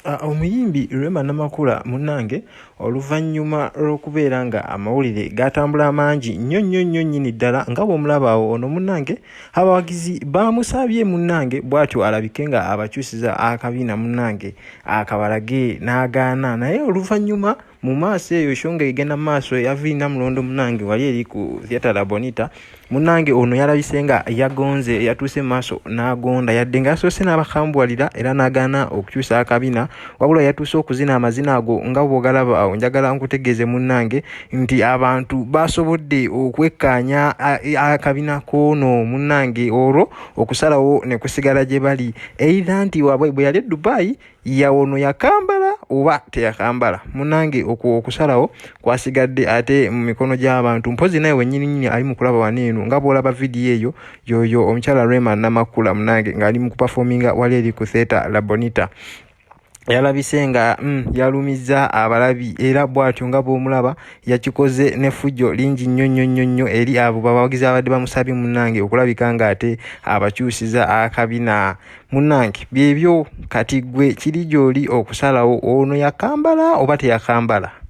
Omuyimbi Rema Namakula munnange oluvannyuma lw'okubeera nga amawulire gatambula mangi nnyo nnyo nnyo nnyini ddala nga bw'omulaba awo ono munnange abawagizi baamusabye munnange bw'atyo alabike nga abakyusiza akabina munnange akabalage n'agaana naye oluvannyuma mu maaso eyo show nga egenda mu maaso eya Vini Namulondo munange wali eri ku Theatre La Bonita munange ono yalabise nga yagonze yatuuse mu maaso n'agonda yadde nga yasoose n'abakambuwalira era n'agaana okukyusa akabina wabula yatuuse okuzina amazina ago nga bw'ogalaba awo njagala nkutegeeze munnange nti abantu basobodde okwekkaanya akabina k'ono munnange olwo okusalawo ne kusigala gye bali eitha nti bwe yali e Dubai yawono yakambala oba teyakambala munange okwo okusalawo kwasigadde ate mu mikono gy'abantu mpozi naye wenyini nyini ali mu kulaba wano eno nga bwolaba vidiyo eyo yoyo omukyala Rema Namakula munange ng'ali mu kupafominga wali eri ku Theatre La Bonita yalabise nga yalumizza abalabi era bw'atyo nga bw'omulaba yakikoze n'effujjo lingi nnyo nnyo nnyo nnyo eri abo bawagizi abadde bamusabye munnange okulabika ng'ate abakyusiza akabina. Munange byebyo kati gwe kiri gyoli okusalawo ono yakambala oba teyakambala.